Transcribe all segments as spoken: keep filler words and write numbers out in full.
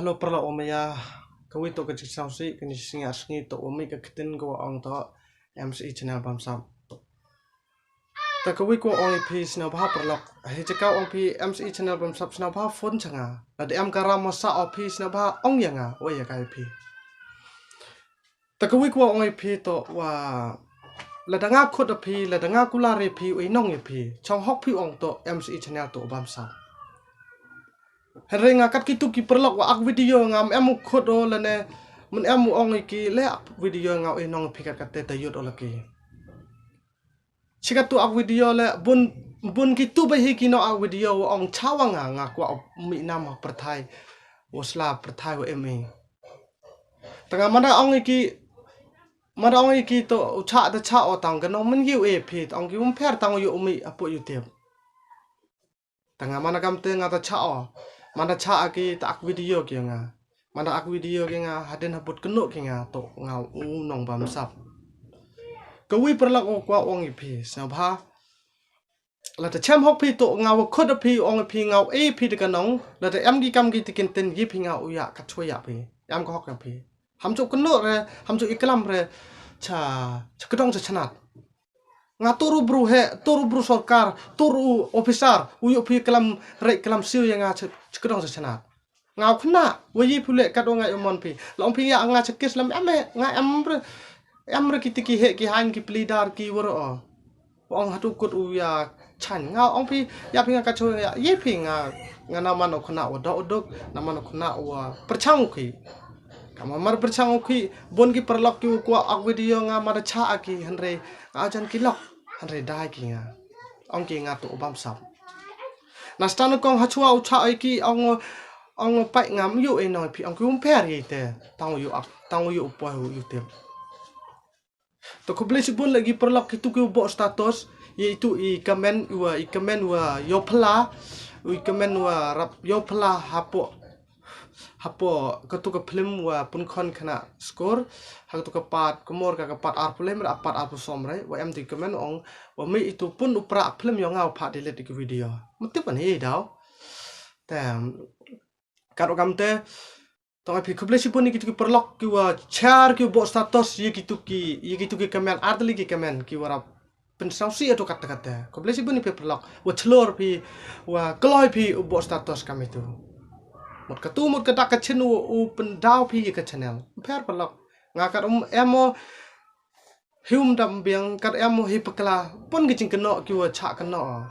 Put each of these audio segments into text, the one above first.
Hello paralok wa maya, ka wi to ka jingsngewsih kani shi sngi ar sngi to wa mih ka ktien ka wa ong to M C E channel bamsap. Ta ka wi ko ong ïa phi sngewbha paralok. Hi jaka ong phi M C E channel bamsap sngewbha phone cha nga. Lada em ka ram wa sa o phi sngewbha ong ïa nga, wa ïa ka ïa phi. Ta ka wi ko ong ïa phi to wa lada nga khot ïa phi, lada nga kular ïa phi, u i nong ïa phi. Chong hok phi ong to M C E channel to bamsap. Hynrei nga kat kitu ki paralok wa ak video nga em u khot o lane men em u ong ïa ki le ak video nga u i nong ïa phi kat kat te ta yut o la ki. Shi katu ak video le bun, bun kitu ba hi ki no ak video wa ong cha wa nga, nga kwah u mih nam ha pyrthai wa sla pyrthai wa em i. Ta nga manda ong ïa ki, manda ong ïa ki to u cha ta cha o tang ka nong men ïa u e phi, ta ong ki um pher tang u ïa u mih apo YouTube. Ta nga manda kam te nga ta cha o. Manda cha a ki ta ak video ki nga. Manda ak video ki nga hadin habut kenu ki nga to nga u nong bamsap. Ka wi paralok u kwah ong ïa phi sngewbha. Lada chem hok phi to nga wa khot ïa phi ong ïa phi nga u e phi te ka nong. Lada em ki kam ki tikin tin ïa phi nga u ïa ka chwa ïa phi. Em ka hok ïa phi. Ham chu kenu re, ham chu i klam re. Cha, cha kdong cha chnat. Nga tur u bru he, tur u bru sorkar, tur u officer, u yu phi klam rei klam siu ïa nga cha, cha kdong cha chnat. Nga u khna, wa yi phi le kat wa nga yu mon phi. La ong phi ïa nga cha kes lam em he, nga em re, em re ki tiki he ki hain ki plidar ki waro o. Wa ong hatu kut u ïa chan. Nga ong phi, ïa phi nga ka chu ïa, yi phi nga, nga na man u khna wa dok dok, na man u khna wa perchang u khi. Ka ma mar perchang u khi, bun ki paralok ki u kwah ak video nga manda cha a ki hynrei, nga jan ki lok, hynrei dai ki nga. Ong ki nga to bamsap. Na stan kong ha chwa u cha ai ki ong, ong pai ngam yu e nong phi ong ki um pher ïa te. Tang u yu ak, tang u yu u poi u yu tem. To khublei shibun lagi paralok kitu ki u bok status. Ïa itu i comment wa, i comment wa yophla. I comment wa rap yophla hapo. Hapo katu ka film wa pun khon khana score. Ha katu ka part kumor ka ka part ar pule mer a part ar pule som re. Wa em ti comment ong wa mih itu pun u pra film yong nga u pha delete ki video. Mutip ani dau. Tem. Kat u kam te. Tong ai phi khublei shibun ïa kitu ki paralok ki wa share ki wa bok status ïa kitu ki, ïa kitu ki comment ar tylli ki comment ki wa rap pynsngewsih ïa tu kat kat te. Khublei shibun ïa phi paralok wa chlor phi wa kloi phi u bok status kam itu. Mut katu mut ka dak ka chin u, u pyndaw phi ïa ka channel. Pher paralok. Nga kat um em o hi um dam biang kat em o hi pakla pun ki jingkynnoh ki wa chah kynnoh.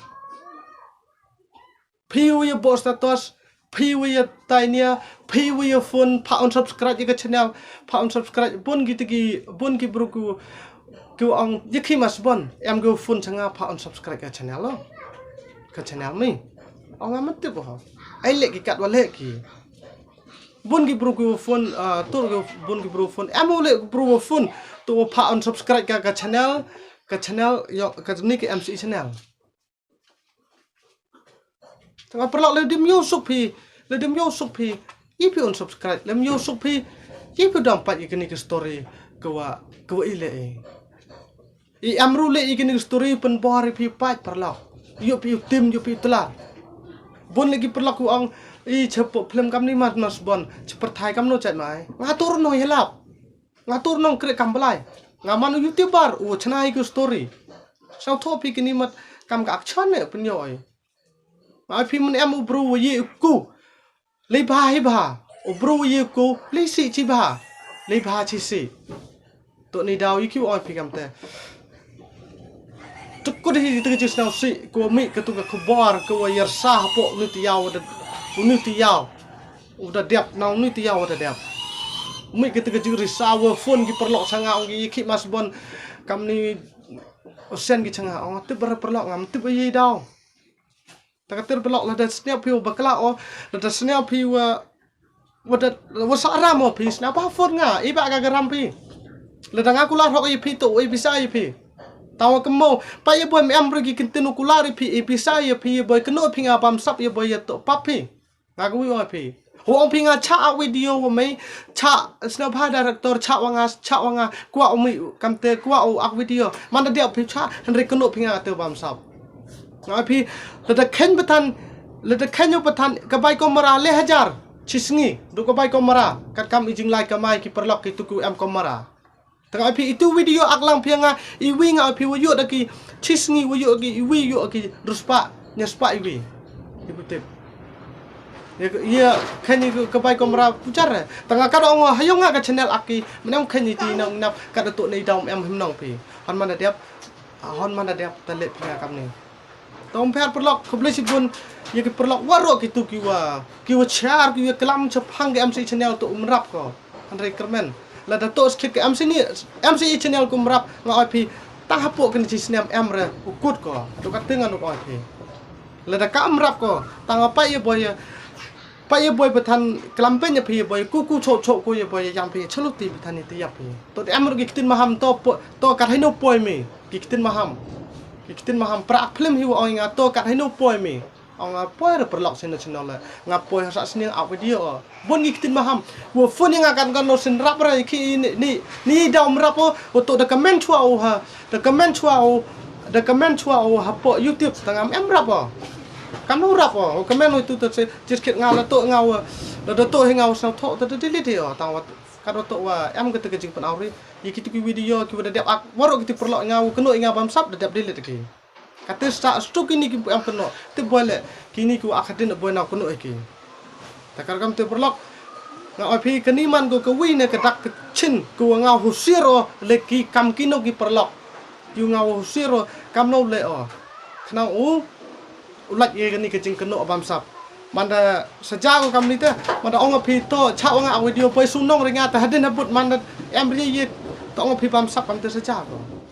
Phi u ïa bok status, phi u ïa tainia, phi u ïa phone, pha unsubscribe ïa ka channel, pha unsubscribe bun ki tiki, bun ki bru ku, ku ong ïa khi mas bon, em ku phone cha nga pha unsubscribe ka channel lo. Ka channel mi. Ong nga mati bo. Ai le ki kat wa le ki. Bun ki bru ku phone, ah, tur ku bun ki bru phone, em u le bru phone, tu pha unsubscribe ka, ka channel, ka channel, yo, ka ni ka M C E channel. Tang paralok le dim yo suk phi, le dim yo suk phi, i phi unsubscribe, le dim yo suk phi, i phi dam pat i kini ki story, ka wa, ka wa i le i. I amru le i kini ki story pynbor i phi pat paralok. Yo phi tim, yo phi tla. Bun le ki paralok u ong, i chepo film kam ni mat nas bon, che pyrthai kam no chat mai. Nga tur no yelap. Nga tur nong kre kam balai. Nga man u YouTuber, u chna i ku story. Sao tho phi kini mat kam ka action ne pynyo oi. Nga phi mun em u bru wa ye ku. Lei bha hi bha. U bru wa ye ku. Lei si chi bha. Lei bha chi si. To ni daw i ki oi phi kam te. Tukut hi tu ka chi snau si. Ku mi ka tu ka khubor ku wa yer sa po ni ti yaw da. Ni ti yaw. U da dep, nau ni ti yaw u da dep. Mi ki ti ki jingri sa wa phone ki paralok cha nga ong ki ki mas bon. Kam ni u sen ki cha nga ong tip bar paralok ngam tip yi daw. Ta ka tir paralok la da sniap phi u bakla o, la da sniap phi wa, wa da, wa sa ram o phi sniap ba phone nga, i ba ka garam phi. La da nga kular hok i phi to, i bisa i phi. Tawa kemo, pa i boy em ri ki kintin u kular i phi, i bisa i phi, i boy keno phi nga bam sap i boy ya to pap phi. Nga ka wi ong phi. Ong phi nga cha a video wa mei, cha sna bha director, cha wa nga, cha wa nga, kwa u mi kam te, kwa u ak video. Man da dia phi cha, hynrei keno phi nga te bam sap. Nga phi, lada khen batan, lada khen yo batan, ka bai ko mara le hajar. Chisngi, du ka bai kamera, kat kam i jinglai kamai ki paralok ki tu ku em kamera. Tang ai phi itu video ak lang phi nga, iwi nga ai phi wa yu da ki, chisngi wa yu ki, iwi yu ki, ruspa, nyaspa iwi. Ibu tip. Ya, ya, kani ka bai kamera pujar. Tang ka dong ha yung nga ka channel aki, menang kani ti nang nap, kat tu nei daum em him nong phi. Han mana diap, han mana diap, ta lep phi nga kam ni. Tong pher paralok, khublei shibun, ya ki paralok waroh ki tu ki wa, ki wa char, ki wa klam chaphang ki M C channel tu umrap ko. Andre kermen. Lada tu skit ki M C ni, M C channel ku umrap, nga ai phi, tang hapoh kani chi snem em re, u kut ko. Tu ka teng anu ai phi. Lada ka umrap ko, tang apa ya boy ya, pa ya boy pathan, klam pen ya phi ya boy, ku ku chok chok ku ya boy, yang phi, chalu ti pathan ni ti ya phi. Tu em ru ki ktin maham, to po, to kat hai no poi mi. Ki ktin maham. Ki ktin maham pra film hi wa ong nga to kat hai no poi mi. Ong nga poi re paralok sino sino le. Nga poi ha sa sini au video. Bon ki ktin maham. Wa phone nga kan kan no sin rap re ki ni ni ni daum rap o. Wa to da comment chwa o ha. Da comment chwa o. Da comment chwa o ha po YouTube tang am em rap o. Kan no rap o. Comment o tu tu se jis kit nga la to nga wa. Da da to hi nga wa sa to da delete o. Tang wa ka da to wa em ka te ka jing pan au ri. Ye ki tu ki video ki wa da dep ak. Waroh ki tu paralok nga wa kano nga bam sap da dep delete ki. Kate sa stu kini ki em kano, te boy le, kini ki wa akhatin boy na kano ki. Takar kam te paralok, nga ai phi kani man ko kawi ne ka dak ka chin, ko wa nga husir o, le ki kam kino ki paralok. Ki wa nga husir o, kam no le o. Khnang u, u lak ye kani ka jing kano bam sap. Manda saja ko kam ni te, manda ong phi to, cha ong a video boy sunong ringa te hadin habut manda em ri ye, to ong phi bam sap kam te saja ko.